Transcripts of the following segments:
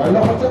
Allah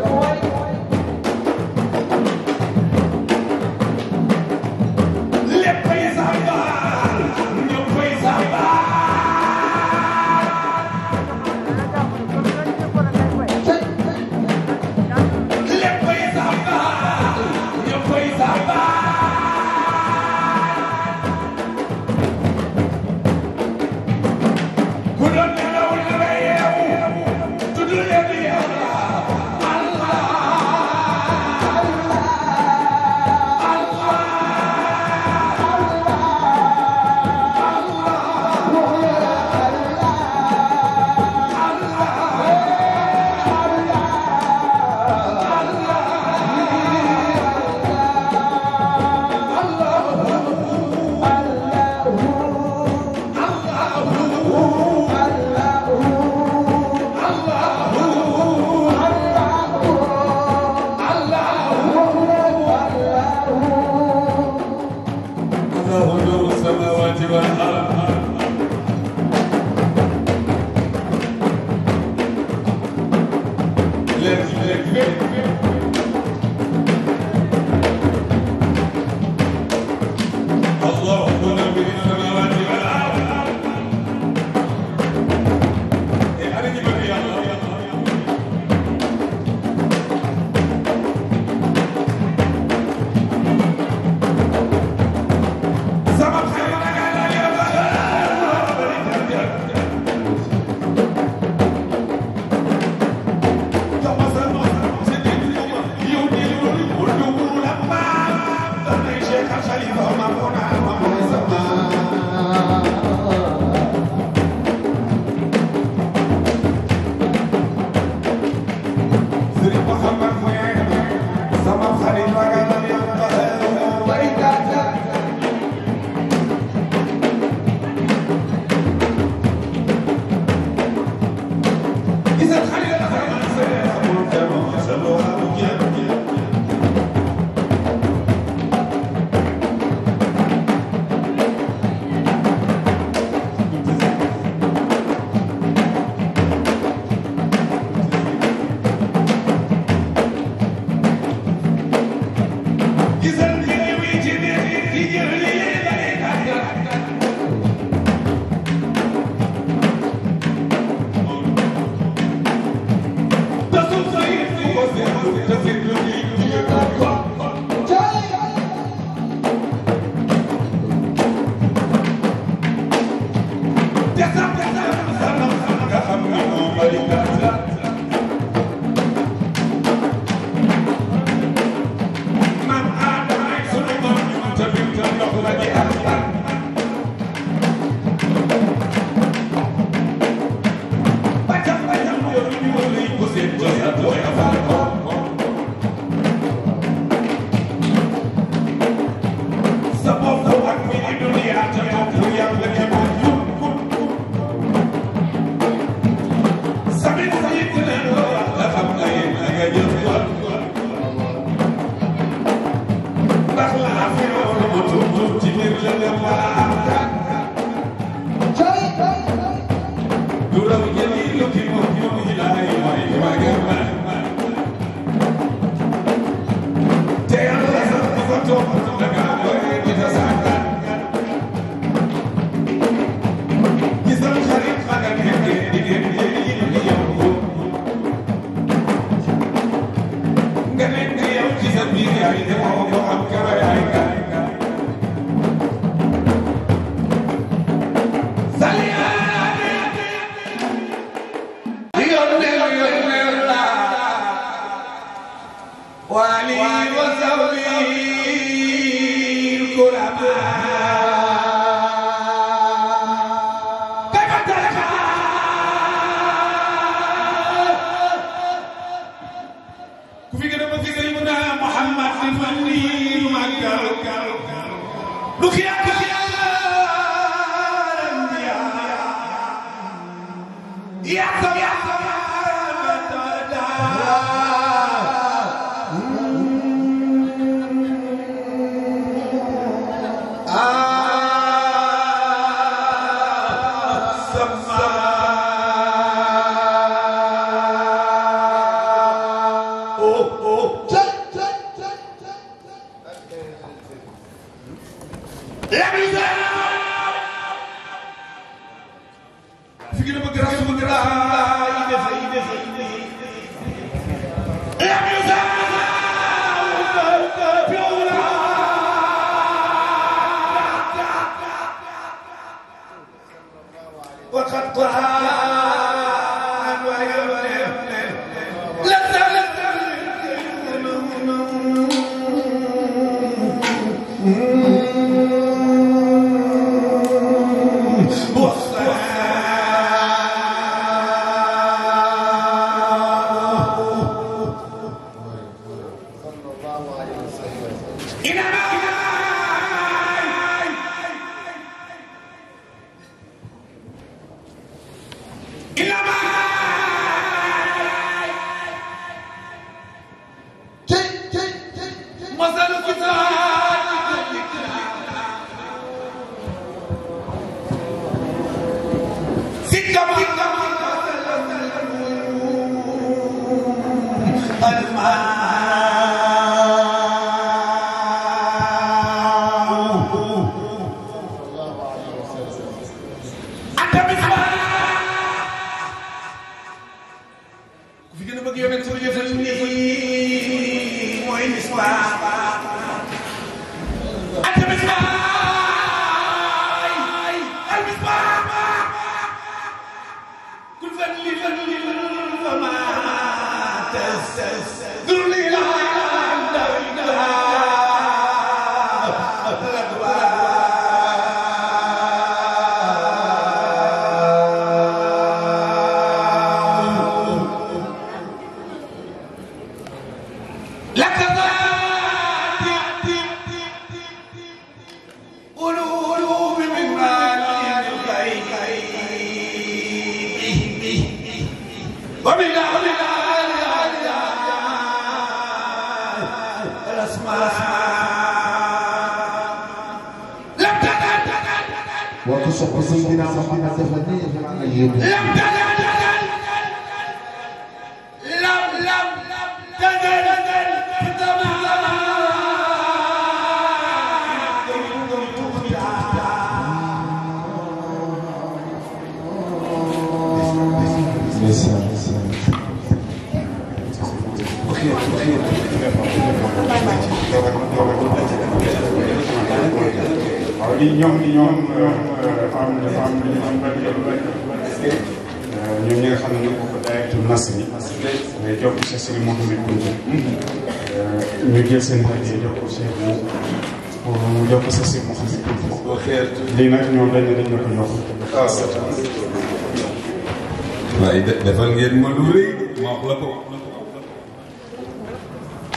waaye defal ngeen ma lu rëy ma wax la ko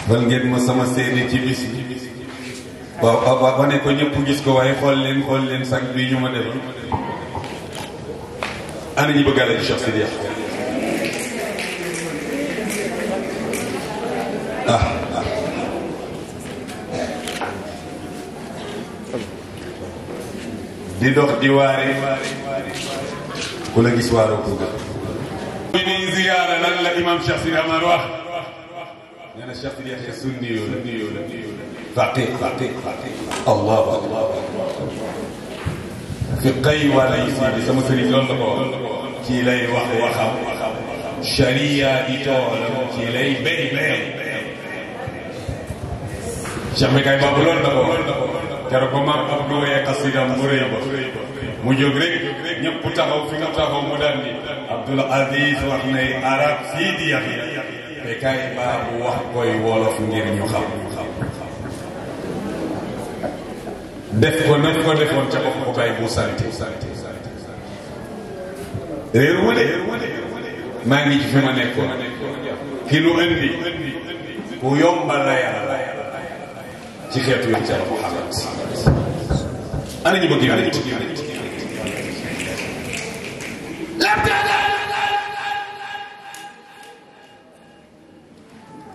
defal ngeen ma sama seede ci bis waaw ba ne ko ñëpp gis ko waaye xool leen sax bi ñu ma defal ana ñi bëgg a la ci Cheikh Sidiya di dox di waare ku la gis waaroo ko gën. ñu ni ziyaara lan la imam Cheikh Sidi Amar wax nee na Cheikh Sidi Yaxya sunni yoo la faqih allah fi qay wala yi sama sëriñ loolu la ko wax ci lay wax waxam sharia di toolam ci lay béy Cheikh Bekay Babou loolu la ko wax keroog ba maam Abdou wee xasidam bu rëy ba mu jóg rek ñëpp taxaw fi mu taxaw mu daan ni Abdoul Aziz wax nay arab Sidi Yaxya Bekay Babou wax koy wolof ngir ñu xam def ko nañ ko defoon ca bopp ko bay bu santé réeru ma de maa ngi ci fi ma nekkoon ki nu indi ku yombal la yàlla ci xeetu yoon ca Muhammad ana ñu bëgg yonent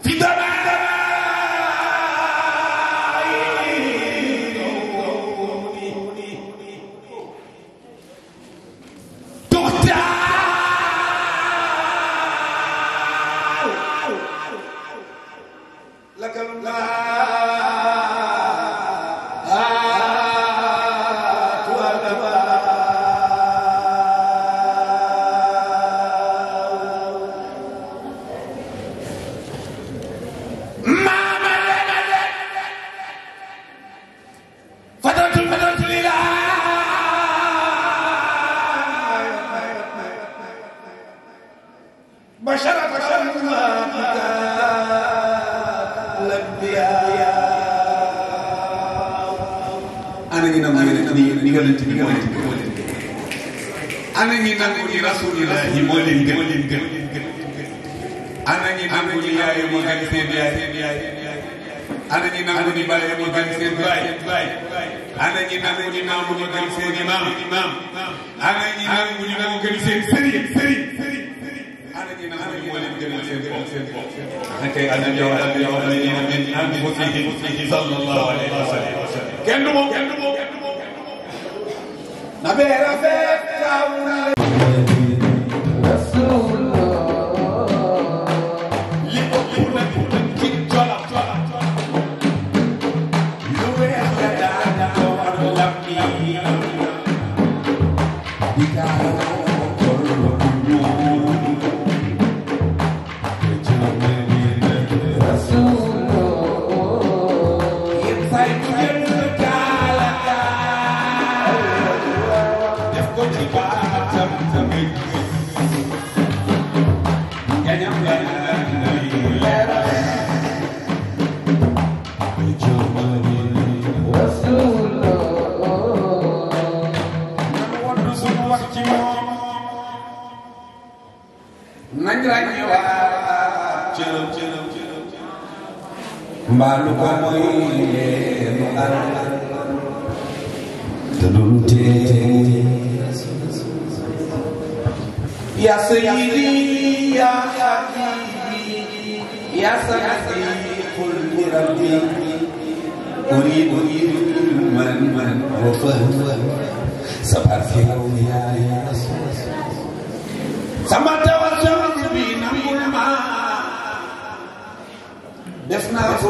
fi dara ana ñi nangu ni rasulillahi moo leen gën ana ñi nangu ni yaay moo gën seen yaay ana ñi nangu ni baay moo gën seen baay ana ñi nangu ni maamu moo gën seen imaam ana ñi nangu ni moo gën seen sëriñ ana ñi nangu ni moo leen gënal seen bopp akay ana yow alladina min anfusihim sallallahu alayhi wa sallam kenn du moom nabi rafet kawna li ko ci jola lu weex la daana ko war lambi di ka ko ñu mbaalu ko mooy leenu al te dul tee ya sayyidi ya habibi ya sayyidi qul li rabbi uridu man wa fahman sabarti ya rasul sama tawassul bi nangul ma def naa ko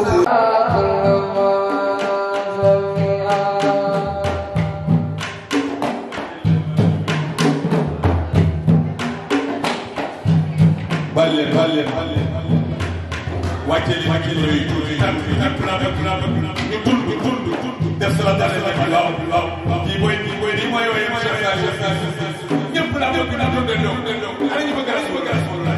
balle wàcce li ñëpp def sa la dale la waaw kii mooy nii mooy ñëpp la bëgg na do ana ñu bëgg Rasulullah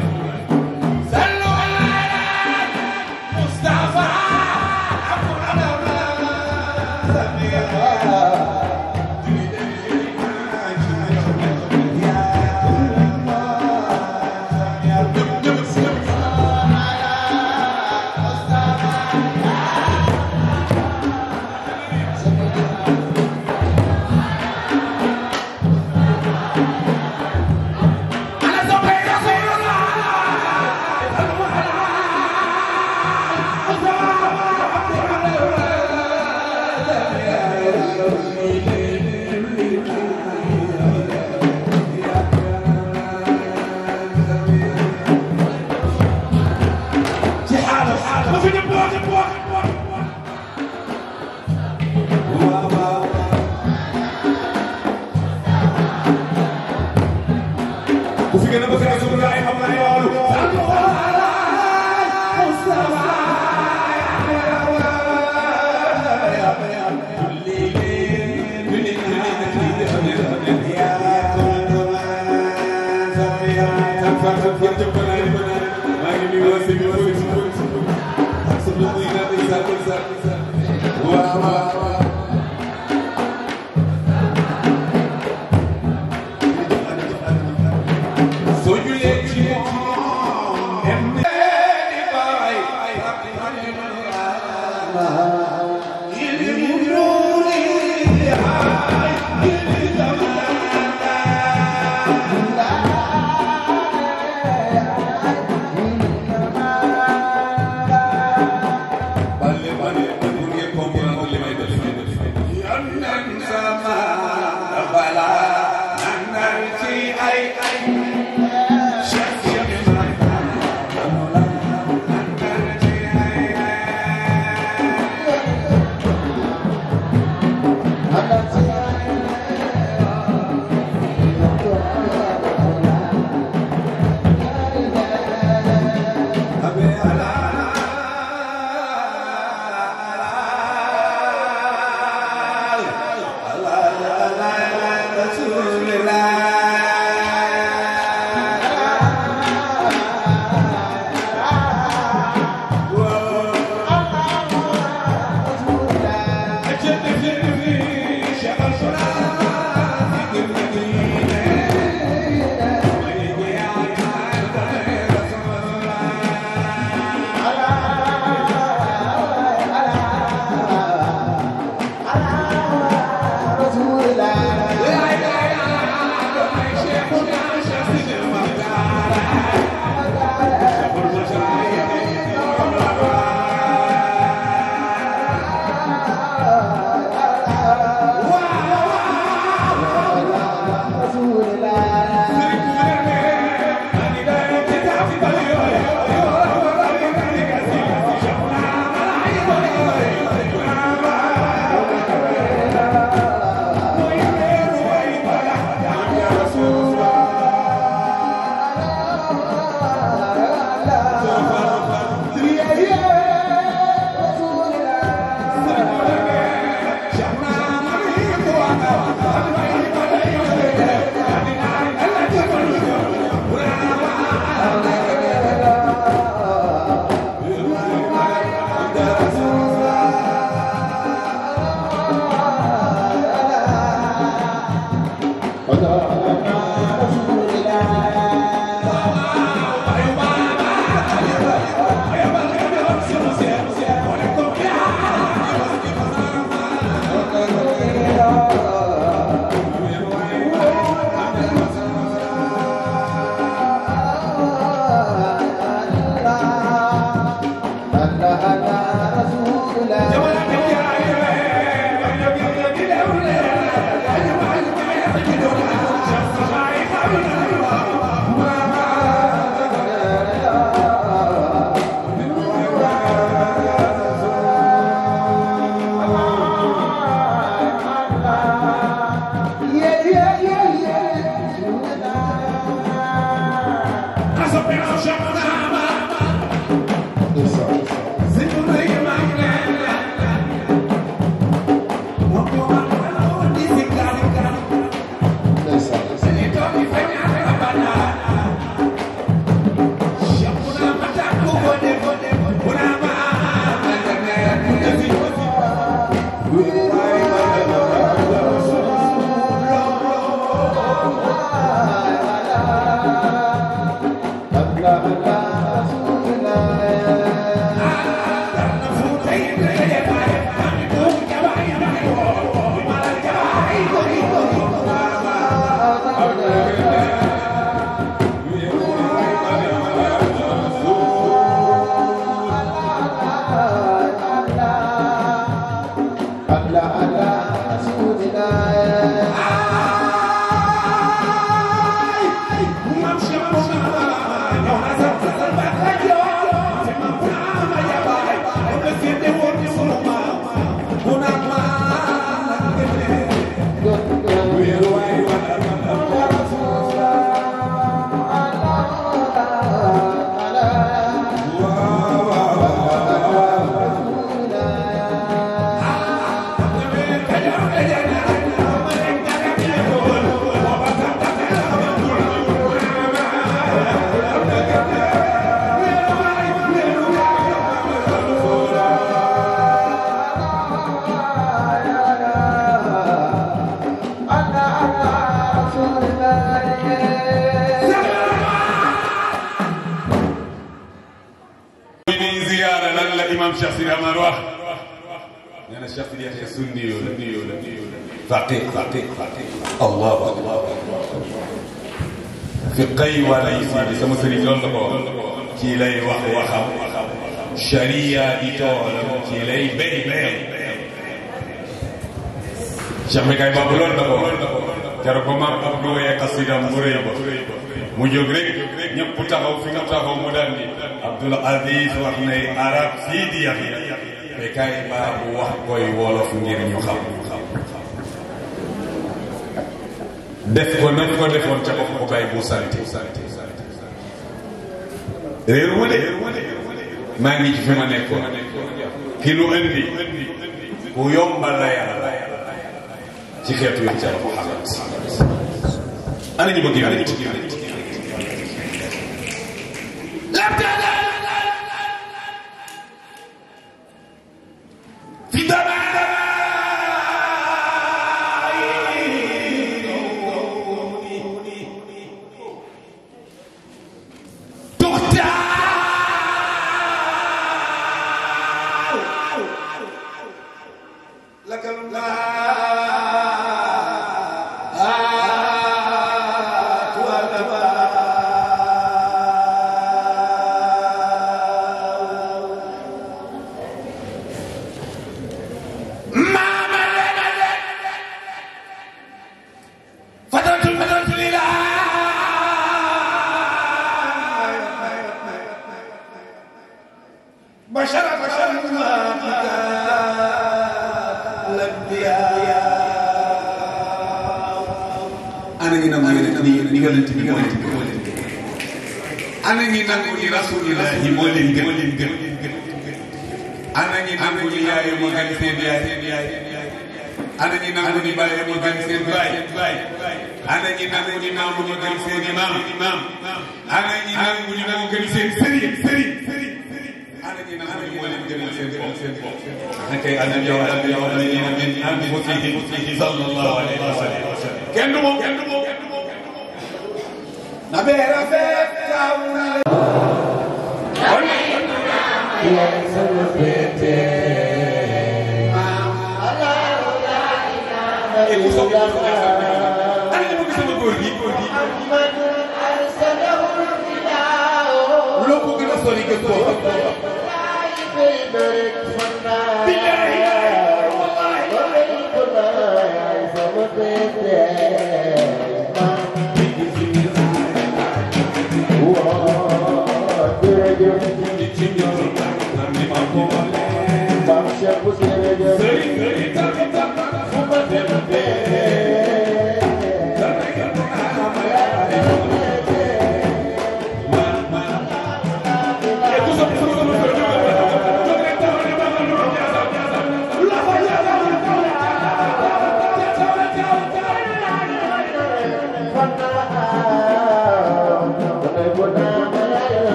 Ana bëgg Rasulullah xam na loolu maam Cheikh Sidi Amar wax nee na Cheikh Sidi Yaxya sunni yoo la faqih allahu akbar fi qay wala sidi sama sëriñ loolu la ko ci lay wax waxam sharia di toolam ci lay béy Cheikh Bekay Babou loolu la ko keroog ba maam Abdou wooyee xasidam bu rëy ba mu jóg rek ñëpp taxaw fi nga taxaw mu daan ni Abdoul Aziz wax ne arab Sidi Yaxya Bekay Babou wax koy wolof ngir ñu xam def ko nañ ko defoon ca bopp ko bay bu sant réeru ma de maa ngi ci fi ma nekkoon ki nu indi ku yombal la yàlla ci xeetu yoon ca Muhammad ana ñu bëgg yàlla fi dama ana ñi nangu ni rasulillahi moo leen gën ana ñi nangu ni yaay moo gën seen yaay ana ñi nangu ni baay moo gën seen baay ana ñi nangu ni maam moo gën seen imaam ana ñi nangu ni moo gën seen sëriñ ana ñi nangu ni moo leen gënal seen bopp nakay annabi wa alladhina min anfusihim sallallahu alayhi wa sallam kenn du moom na beera fekk kaw na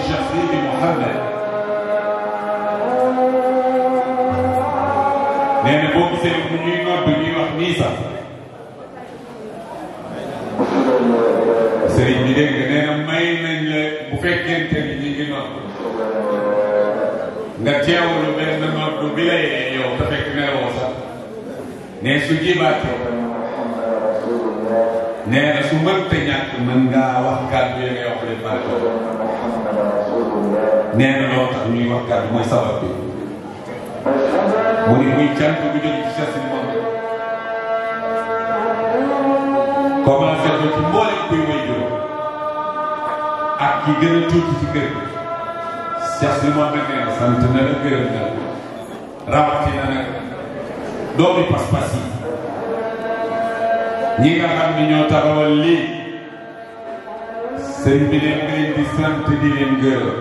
Cheikh Seydi Mouhamed nee na boo gisee bu ñuy nodd ñuy wax nii sax sëriñ bi dégg nga nee na may nañ la bu fekkente ni ñu ngi nodd nga teewlu benn nodd bi lay yow te fekk ne woo sax ne su jibaatee nee na su mënta ñàkk mën ngaa wax kàddu yi ngay wax leen baat nee na loolu tax ñuy wax kàddu mooy sabab bi mu ni muy cant bu jóge ci Cheikh Sidi Mohamed commencé ko ci mboolem kuy way juróom ak ki gën a tuuti ci kër gi Cheikh Sidi Mohamed nee na sant na la gërëm na rawatina nag doomi pas-pas yi ñi nga xam ni ñoo taxawal lii sëñ bi leen di sant di leen gërëm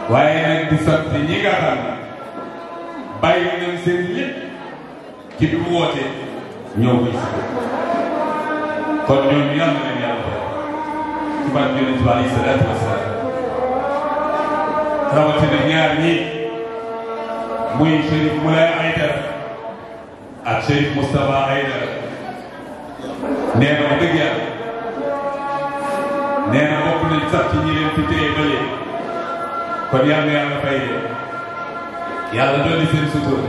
waaye nag di sant ñi nga xam bàyyi nañ seen lépp ci bi mu wootee ñëw koy si kon ñooñu yàlla na leen yàlla ci barke Yonent bi alayhi salaatu wa salaam rawatina ñaar ñii muy Chérif Moulay Aïdara ak Chérif Moustapha Aïdara nee na wax dëgg yàlla nee na bokk nañ sax ci ñi leen fi téye ba léegi kon yàlla yàlla fay de yàlla dolli seen sutura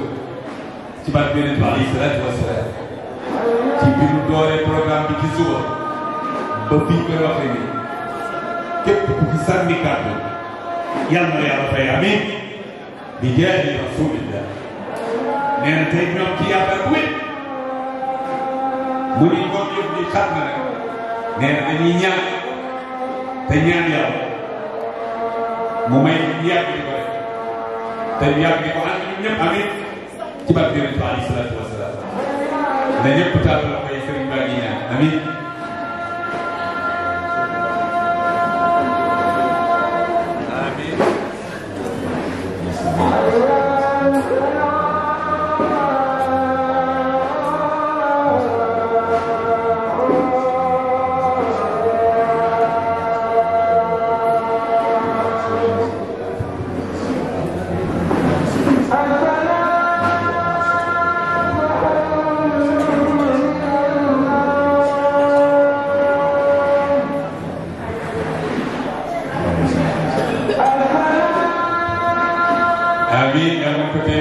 ci barke Yonent bi alayhi salaatu wa salaam ci biir dooree programme bi ci suba ba fii koy waxee ni képp ku ci sànni kàddu yàlla na yàlla fay amiin bi jaahi rasulillah nee na tey ñoom ci yaakaar bu wér mu ni ngoon yëpp di xam na nag nee na dañuy ñaan te ñaan yàlla mu may yàgg di ko def te yàgg di ko ànd ñun ñëpp amiin ci barke Yonent bi alayhi salaatu wa salaam na ñëpp taal la koy sëriñ baa ngi ñaan amiin amiin yàlla na ko tey